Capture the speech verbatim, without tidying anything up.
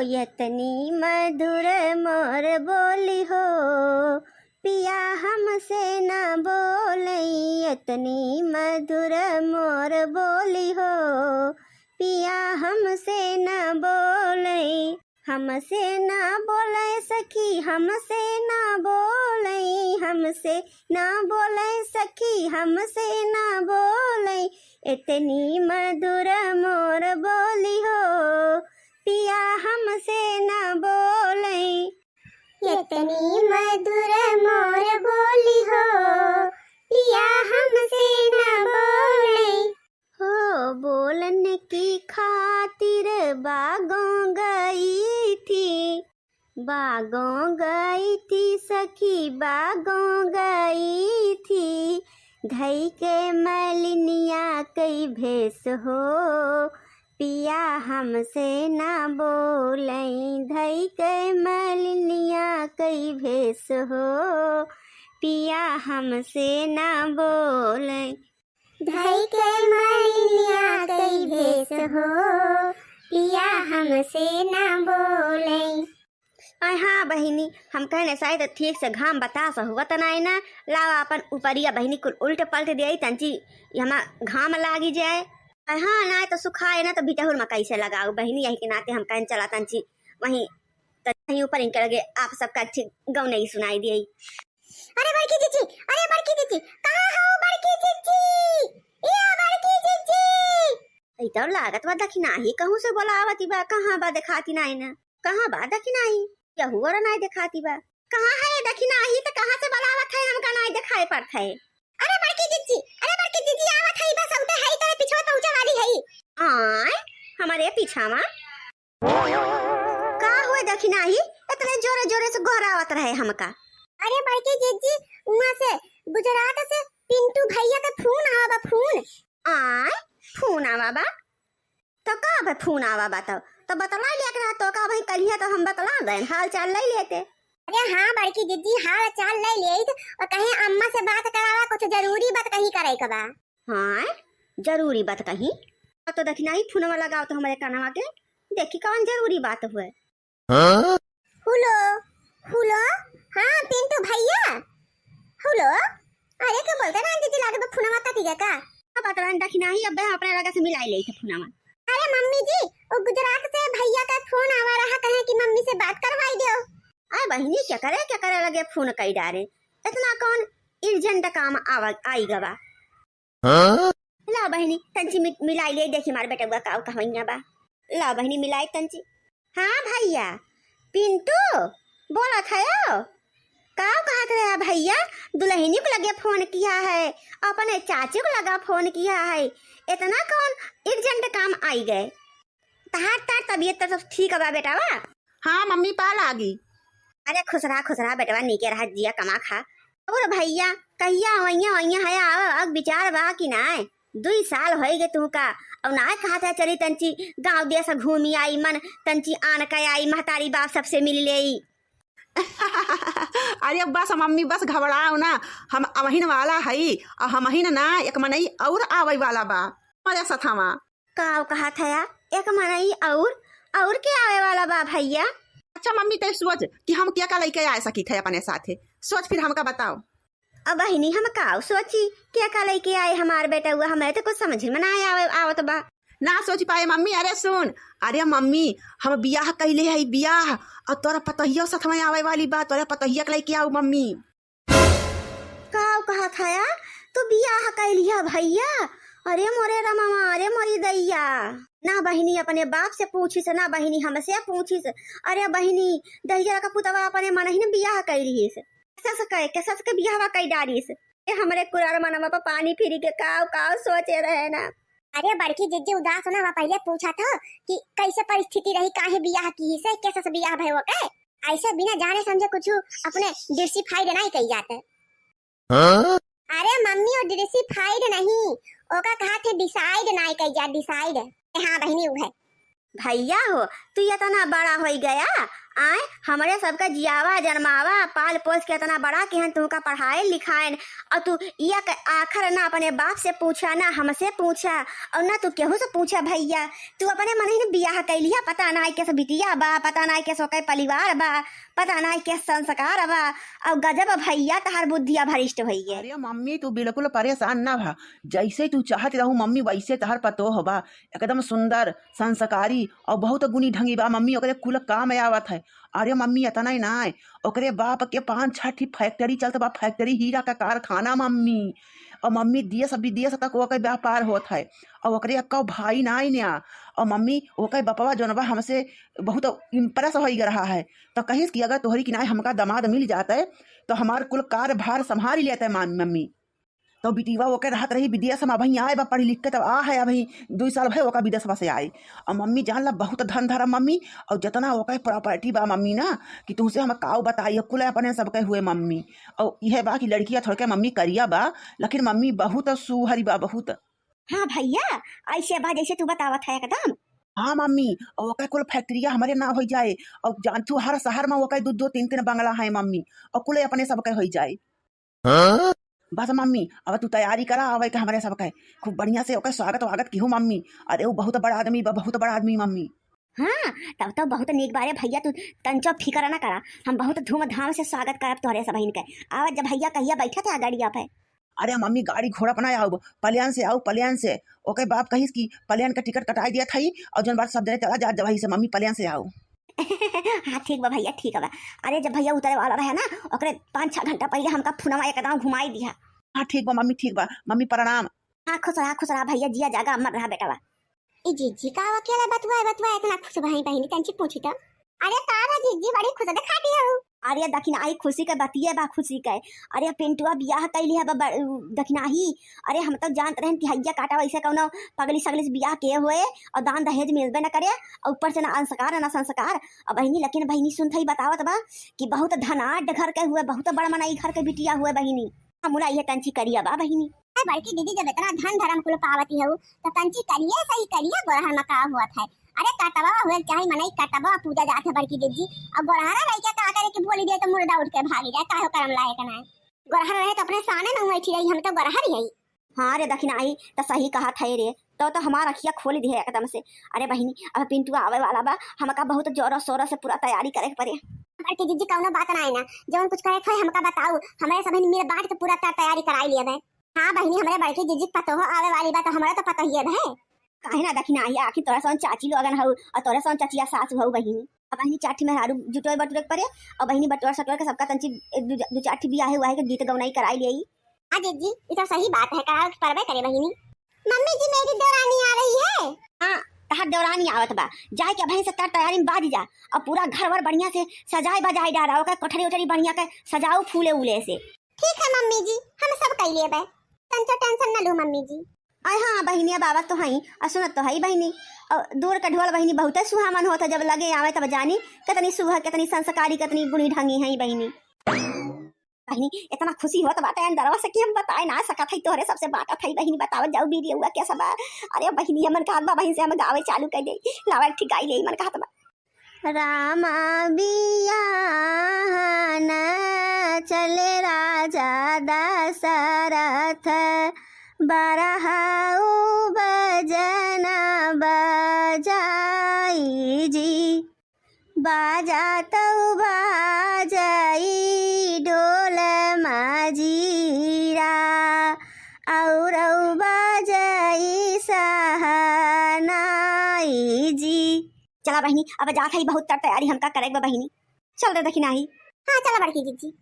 एतनी मधुर मोर बोली हो, पिया हमसे ना बोलई। एतनी मधुर मोर बोली हो, पिया हमसे ना बोलई। हमसे ना बोलई सखी, हमसे ना बोलई, हमसे ना बोलई सखी, हमसे ना बोलई। एतनी मधुर मोर बोली हो, पिया हमसे ना बोलई। एतनी मधुर मोर बोली हो, पिया हमसे ना बोलई। हो बोलन की खातिर बागों गई थी, बागों गई थी सखी, बागों गई थी। धई के मलिनिया कई भेस हो, पिया हमसे ना बोलई। धई के मलिनिया कई भेस हो, पिया हमसे ना बोलई। धई के मलिनिया कई भेस हो, पिया हमसे ना बोलई। अरे हाँ बहिनी, हम कहने शायद ठीक से घाम बतास हुआ त नाई ना, लावा अपन उपरिया बहिनी कुल उल्ट पलट देई तंची, ये हमा घाम लागी जाए। अरे हाँ, नाई तो सुखाए ना तो बिटहुर में कैसे लगाऊ बहिनी, यही के नाते हम कहने चला तंची वहीं, तो वहीं ऊपर इनके लगे आप सबका अच्छी गौ नहीं सुनाई दिए। अरे बड़की जीजी, अरे बड़की जीजी, कहाँ हो बड़की जीजी? ए बड़की जीजी! ई तो लागत बा दखिनाही कहूँ से बोलावती बा, कहाँ बा देखाती नाई ना, कहाँ बा दखिनाही? केहू और नाई देखाती बा। कहाँ है दखिनाही, त कहाँ से बोलावत है, हमका नाई देखाई पड़त है। अरे बड़की जीजी, अरे बड़की जीजी, आवत है, बस औते है, तोरे पिछवा पहुँचे वाली है। आय, हमारे पीछा मा का हुए दखिनाही, इतने जोरे जोरे से गोहरावत रहे हमका? अरे बड़की जीजी, उहाँ से गुजरात से पिंटू भैया का फोन आवा बा, फोन। आय, फोन आवा बा? तो का बे फोन आवा बा तो, तो बतला लिया के रहा, तो का भाई कलिया तो हम बतला गए, हाल चाल ले लेते। अरे हाँ बड़की जीजी, हाल चाल ले लेत और कहीं अम्मा से बात करावा, कुछ जरूरी बात कहीं करे के बा। हाँ, जरूरी बात कहीं। अब तो दखिनाही फोनवा लगाओ तो हमारे कानवा के, देखी कौन जरूरी बात हुए। हाँ? हुलो, हुलो, हाँ, पिंटू भैया, हुलो, अरे, के बोलते ना, दीदी, लागे बा, फोनवा कटी गया का? अब बतलान दखिनाही, अब हम अपने लगा से मिलाई लेई थे फोनवा। अरे, मम्मी जी, वो गुजरात से भैया का फोन आवा रहा, कहे कि मम्मी से बात करवाई दो। अरे, बहिनी, क्या करे, क्या करे लगे फोन कई डारे, इतना कौन urgent काम आवा, आई गवा। हाँ? लाओ बहिनी, तंची मि-, मिलाई ले, देखी हमार बेटवा का कहवैया बा। लाओ बहिनी, मिलाई तंची। हाँ भैया, पिंटू, बोलत है हो? का कहत रहे भैया? दुलहिनी को लगे फोन किया है, अपने चाची को लगा फोन किया है, इतना कौन urgent काम आई गए? तहार तार तबियत तो ठीक बा बेटावा? हाँ मम्मी, पा लागी। अरे खुश रहा, खुश रहा बेटवा, नीके रहा, जिया कमा खा। और भैया, कहिया वैया वैया है, आवे, आवे विचार बा कि नाय? दुई साल होई गए तुहका, और नाय कहत है चली तंची गाँव देश घूमी आई मन, तंची आन के आई, महतारी बाप सबसे मिल लेई। अरे बस मम्मी, बस घबराओ ना, हम अवहिन वाला हई, और हमहिन ना, एक मनई और आवे वाला बा हमारे सथवा। का कहत हया? एक मनई और, और के आवे वाला बा भैया? अच्छा मम्मी, तै सोच कि हम क्या का लेके आए सकी थे अपने साथे, सोच फिर हमका बताओ। अब बहिनी, हम का सोची, क्या का लेके आए हमार बेटवा, हमें तो कुछ समझ में ना आवे, आवत बा। ना सोच पाए मम्मी। अरे सुन, अरे मम्मी, हम बियाह कैले हई, बियाह, और तोरा पतोहियो साथ में आवे वाली बा, तोरा पतोहिया के लेके आऊ मम्मी। का कहत हया? तू बियाह कैलिया भैया? अरे मोरे रमवा, अरे मोरी दैया। ना बहिनी अपने बाप से पूछिस, ना बहिनी हमसे पूछिस। अरे बहिनी, दहिजरा का पुतवा अपने मन ही न बियाह कैलिस। सस कह के सस के बियाहवा कई डारिस। ए हमरे कुरार मनवा पर पानी फिरी के काव काव सोचे रहे ना। अरे बड़की जिज्जी उदास ना हुआ, पहिले पूछा था कि कैसे परिस्थिति रही, काहे बियाह किहिस, के सस बियाह भयो के? ऐसे बिना जाने समझे कुछ अपने डिसिफाइड नहीं कही जाते। हाँ? अरे मम्मी, वो डिसिफाइड नहीं, ओका कहा थे डिसाइड नहीं कही जा, डिसाइड। हाँ बहिनी, वो है। भैया हो, तू इतना बड़ा होई गया, आय, हमरे सबका जियावा जनमावा, पाल पोस के इतना बड़ा किहन, तुहका पढ़ाए लिखाएन, अउर तू इया क आखर ना अपने बाप से पूछा, ना हमसे पूछा, अउर ना तू केहू से पूछा भइया। तू अपने मनही न बियाह कइ लिहा, पता नाहीं केस बिटिया बा, पता नाहीं केस ओके परिवार बा, पता नाहीं केस संस्कार बा। अउर गजब भइया तहार बुद्धिया भ्रष्ट भइये। अरे मम्मी, तू बिल्कुल परेशान ना भा, जइसे तू चाहत रहू मम्मी, वइसे तहार पतोह बा। एकदम सुंदर, संस्कारी अउर बहुत गुनी ढंगी बा मम्मी, ओकरे कुल काम आवत है। अरे मम्मी, एतना ही नाय, ओकरे बाप के पाँच छह ठी factory चलत बा, factory, हीरा का कारखाना मम्मी। अउर मम्मी, देश विदेश तक ओकर व्यापार होत है। अउर ओकरे एक्को भाई नाय न्या। अउर मम्मी, ओकर बपवा जौन बा, हमसे बहुत impress होइ रहा है। तो कहिस कि अगर तोहरी किनारे हमका दामाद मिल जात है, तो हमार कुल कारभार संभाल लेत है मान-, मम्मी। तो बिटिया ओके रहत रही विदेश में, अबहीं आए बा पढ़ी लिख के, तब आ है, अबहीं दुई साल भए ओका विदेश में से आए। अउर मम्मी जान ला बहुत धन धरम मम्मी, अउर जितना ओके property बा मम्मी ना, कि तुमसे हम काऊ बताई, कुल अपने सबके हुए मम्मी। अउर इहे बा कि लड़किया थोड़के मम्मी करिया बा, लेकिन मम्मी बहुत सुहरी बा, बहुत। हाँ भइया, अइसे बा जइसे तू बतावत है एकदम। हाँ मम्मी, अउर ओके कुल factoryया हमरे नाव होइ जाए, अउर जान तू हर शहर में ओके दो दो तीन तीन बंगला है मम्मी, अउर कुल अपने सबके होइ जाए। हाँ? बस मम्मी, अब तू तैयारी करा, आवे के हमरे सबके। खूब बढ़िया से ओकर स्वागत वागत किहो मम्मी। अरे, उ बहुत बड़ा आदमी बा, बहुत बड़ा आदमी मम्मी। हाँ, तब तो बहुत नीक बारे भइया, तू तंचो फिकर ना करा, हम बहुत धूमधाम से स्वागत करब तोहरे सबहिन के। आवा जब भइया कहिया बैठत है गड़िया पे। अरे मम्मी, गाड़ी घोड़ा पर ना आउब, plane से आउब, plane से। ओके बाप कहिस कि plane के टिकट कटाई दिया था अउर जौन बात सब जने चला जा, जब से मम्मी plane से आउब। हाँ, ठीक बा भइया, ठीक बा। अरे, जब भइया उतरे वाला रहे ना, ओकरे पाँच छह घंटा पहिले हमका फोनवा एकदम घुमाई दिहा। हाँ, ठीक बा मम्मी, ठीक बा। मम्मी, प्रणाम। हाँ, खुश रहा, खुश रहा भइया, जिया जागा अमर रहा बेटवा। ई जीजी का अकेले बतुआ, बतुआ इतना खुश भई बहिनी, तंची पूछी त। अरे, का बा जीजी, बड़ी खुश दिखाती हो। अरे, दखिनाही खुशी के बतिये बा, खुशी के। अरे, पिंटुआ बियाह कइली है बा-, बा-, दखिनाही। अरे, हम तो जानत रहन कि हइया काटा वइसे कउनो पगली सगली से बियाह के होए अउर दान दहेज मिलबे न करे, अउर ऊपर से ना अंस्कार ना संस्कार। अब बहिनी, लेकिन बहिनी सुनत हई बतावत बा कि बहुत धनाढ्य घर के हुए, बहुत बड़ मनई घर के बिटिया हुए बहिनी। हमला इहे तंची करिया बा बहिनी। अरे बड़की दीदी, जब इतना धन धरम कुल पावती हऊ, तो तंची करिए सही करिए, गोरहर में का हुआ था। अरे कटवा हुए चाहे मनई कटवा पूजा जात है बड़की दीदी, अउर गोरहरा लइके का करे कि बोली दे तो मुर्दा उठ के भागी जाए, काहे करम लायक ना है। गोरहर रहे तो अपने साने में बैठी रही, हम तो गोरहर ही हई। हाँ रे दखिनाही, तो सही कहत है रे, तो, तो हमार अखिया खोल दिहे एकदम से। अरे बहिनी, अब पिंटुआ आवे वाला बा, हमका बहुत जोरों शोरों से पूरा तैयारी करे के पड़े। बड़की जीजी, कउनो बात ना है ना, जौन कुछ करे थे हमका बताऊ, हमरे सब मिल बांट के पूरा तर-, तैयारी कराई लिया है। हाँ बहिनी, हमरे बड़की जीजी के पतोह आवे वाली बा, तो हमरा तो पतोहिए है। काहे ना दखिनाही, आखिर तोरा सौन चाची लोगन हऊ अउर तोरा सौन चचिया सास हऊ बहिनी। अब बहिनी चार ठी मेहरारू जुटोए बटुरे के पड़े अउर बहिनी बटोर सटोर के सबका तंची एक दू, दू चार ठी बियाहे हुआ है के गीत गवनाई कराई लियाई। हाँ जीजी, ई तो सही बात है, करावे के परबे करे बहिनी। मम्मी जी, मेरी देवरानी आ रही है। हाँ, तहार देवरानी आवत बा, जाए के अबहीं से तर तैयारी में बाज जा अउर पूरा घर वर बढ़िया से सजाए बजाए डारा, ओकर कोठरी ओठरी बढ़िया के सजाऊ फूले उले से। ठीक है मम्मी जी, हम सब कइ लेबे, तंचो tension न लू मम्मी जी। आय हाँ बहिनी, अब आवत तो हई, अउर सुनत तो हई बहिनी, अउर दूर के ढोल बहिनी बहुते सुहावन होत है, जब लगे आवे तब जानी कितनी सुहा, कितनी संस्कारी, कितनी गुणी ढंगी हई बहिनी। बहिनी, इतना खुशी होत बाटे अंदरवा से कि हम बताए ना सकत हई, तोहरे सबसे बाटत हई बहिनी, बतावत जाऊ वीडियोवा के सब। अरे बहिनी, हमन कहत बा बहिन से हम गावे चालू कर दे, लावा एक ठे गाई ले, मन कहत बा। रामा बियाहन चले राजा दशरथ, बरहाऊ बजना बजाई जी। बाजा तौ बाजई ढोल मजीरा, औरौ बाजई सहनाई जी। चला बहिनी, अब जात हई, बहुत तर तैयारी हमका करे के बा बहिनी। चल रे दखिनाही। हाँ, चला बड़की जीजी।